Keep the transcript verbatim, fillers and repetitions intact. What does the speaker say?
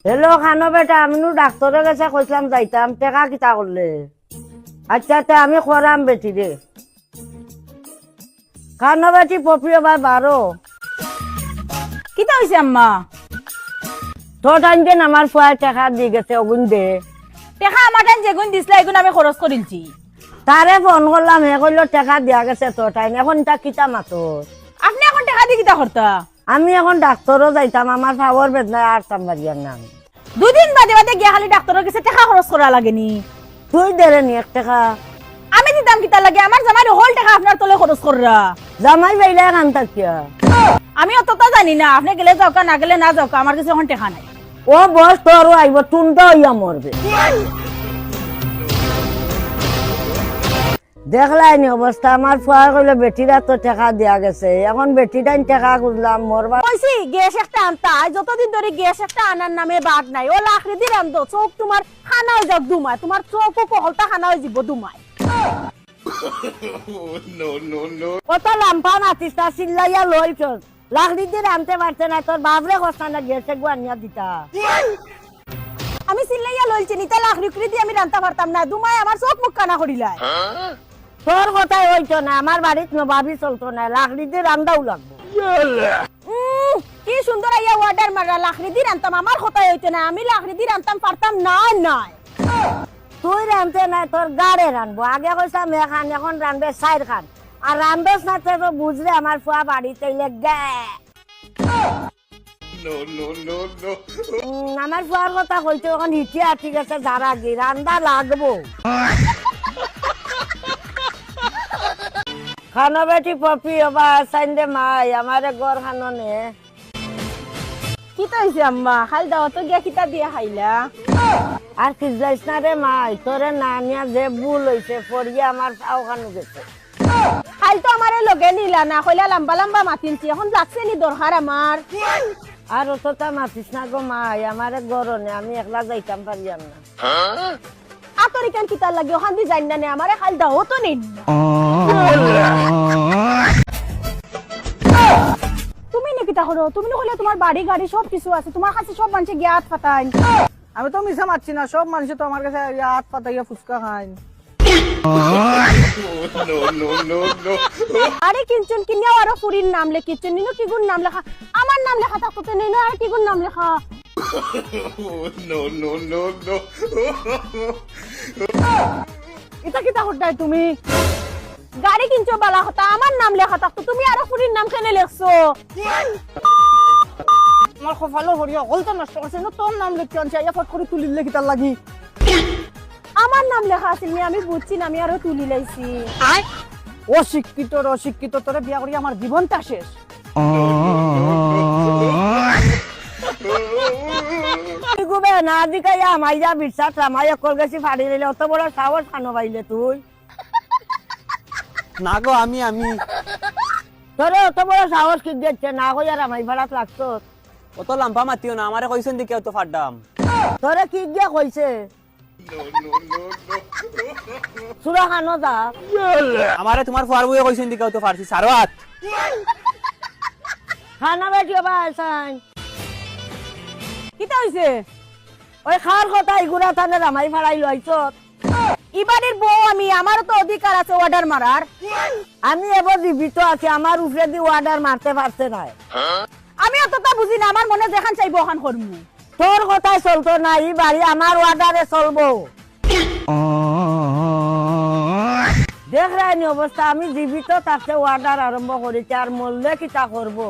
হ্যালো, খানো বেটা, আমি নু ডাক্তরর গেছে কইছলাম যাইতাম, টেকা কিতা করলে? আচ্ছা, তে আমি করাম বেটিরে। খানো বেটি পপিও ভাই বারো। কিতা অইছে আম্মা? তোর টাইম যেন আমার ফুয়ায় টেকা দি গেছে, অগুন দে। টেকা আমার টাইম যেগুন দিছলা, এগুন আমি খরচ করিলছি। তারে ফোন করলাম, হে কইলো টেকা দিয়া গেছে তোর টাইম, এখন ইতা কিতা মাতর? আপনে এখন টেকা দি কিতা করতা? আমি এখন ডাক্তরও যাইতাম, আমার পাওর বেদনায় আর সামবারিয়ার নাম। দুদিন বাদে বাদে গিয়া খালি ডাক্তরর গেছে টেকা খরচ করা লাগেনি। তুই দেরে নি এক টেকা। আমি দিতাম কিতার লাগি? আমার জামাইর হকল টেকা আপনার তলে খরচ কররা। জামাই পাইলা এখান থাকিয়া। আমি অততা জানি না, আপনে গেলে যাউক্কা, না গেলে না যাউক্কা, আমার গেছে এখন টেকা নাই। ও বস, তোরও আইব, টুনটা অইয়া মরবে। দেখলায়নি অবস্থা, আমার ফুয়ায় কইলো বেটিরা তো টেকা দিয়া গেছে, এখন বেটিটাইন টেকা খুঁজলাম, মরবা। কইছি গ্যাস একটা আনতা, আজ যতদিন ধরি গ্যাস একটা আনার নামে বাদ নাই। ও লাকড়ি দি রান্ধো, চউখ তুমার কানা অই যাউক দুমায়, তুমার চউখও কহলতা কানা অই যিবো দুমায়। কত লাম্বা মাতিস না, চিল্লাইয়া লইছস। লাকড়ি দি রানতে পারতে না, তোর বাপরে কস না, গ্যাস এগু আনিয়া দিতা। আমি চিল্লাইয়া লইছি, নিতা লাকড়ি উকড়ি দি আমি রানতা পারতাম না, দুমায় আমার চউখ মুখ কানা করিলায়। তোর কথায় অইতো না, আমার বাড়িত নবাবি চলতো না, লাকড়ি দি রান্দাও লাগবো। উম, কি সুন্দর আইয়া order মাররা, লাকড়ি দি রানতাম, আমার কথায় অইতো না, আমি লাকড়ি দি রানতাম পারতাম না, নায়। তুই রানতে নায়, তোর গাড়ে রানবো। আগে কইছলাম এখান, এখন রানবে চাইর খান। আর রানদোস না, তে তো বুঝরে আমার ফুয়া বাড়িত আইলে গে। উম, আমার ফুয়ার কথা কইতে এখন হিটিয়া ঠিক আছে, যার আগে রান্দা লাগবো। খানো বেটি পপি, ওবা সাইন্দে মাই, আমারে ঘর খানো নে। কিতা অইছে আম্মা? খাইল দাওয়াতো গিয়া কিতা দিয়া খাইলা? আর খিজলাইস না রে মাই, তোরে না নিয়া যে ভুল অইছে, পড়িয়া আমার পাও খানো গেছে। খাইল তো আমারে লগে নিলা না, কইলা লাম্বা লাম্বা মাতিলছি, এখন লাগছে নি দরকার আমার? আর অততা মাতিস না গো মাই, আমারে ঘরো নে, আমি একলা যাইতাম পারিয়ার না। আতর ইখান কিতার লাগি? অখান দি যাইন না নে, আমারে খাইল দাওয়াতো নেইন না। তুমি নে কিতা করো? তুমি না কইলে তুমার বাড়ি গাড়ি সব কিছু আছে, তুমার কাছে সব মানষে গিয়া আত পাতাইন। আমি তো মিছা মাতছি না, সব মানষে তো আমার কাছে আইয়া আত পাতাইয়া ফুচকা খাইন। আরে কিঞ্চন, কিনিয়াও আরো ফুরির নাম লেখিছইন, নিনো কিগুর নাম লেখা? আমার নাম লেখা থাকতো তে নিনো আর কিগুর নাম লেখা? ইতা কিতা করতায় তুমি? গাড়ি কিনছো বালা কথা, আমার নাম লেখা থাকতো, তুমি আরো ফুরির নাম কেনে লেখছো? আমার কপালো পড়িয়া হকলতা নষ্ট করছে, না তোর নাম লেখি আনছি, আইয়া ফট করি তুলিলে কিতার লাগি? আমার নাম লেখা আছিল নি, আমি বুঝছি না, আমি আরো তুলি লাইছি। অশিক্ষিত রে অশিক্ষিত, তোরে বিয়া করি আমার জীবনটা শেষ। ইগু বে না দিকাইয়া মাইয়া বিশ্বাস রামাই অকল গেছি ফাড়ি লইলে, অত বড় সাহস খানো পাইলে তুই? না গো, আমি, আমি। তোরে অত বড় সাহস কি দিচ্ছে? না কইয়া রামাই ফাড়াত লাগছস। অত লাম্বা মাতিও না, আমারে কইছইন দেখিয়াউ তো ফাড়াম। তোরে কি গিয়া কইছে? চুরা খানো যা। আমারে তুমার ফুয়ার বউয়ে কইছইন দেখিয়াউ তো ফাড়ছি, সারো আত। খানা বেটিও বা আসান। কিতা অইছে? ওই খার কথা ইগুরা তানে রামাই ফাড়াই লইছস। ই বাড়ির বউ আমি, আমারও তো অধিকার আছে order মারার। আমি এবো জীবিত আছি, আমার উপরেদি order মারতে পারছে নায়। আমি অততা বুঝি না, আমার মনে যেখান চাইবো অখান করমু। তোর কথায় চলতো না, ই বাড়ি আমার order এ চলবো। দেখরায়নি অবস্থা, আমি জীবিত থাকতে order আরম্ভ করিতে, আর মরলে কিতা করবো?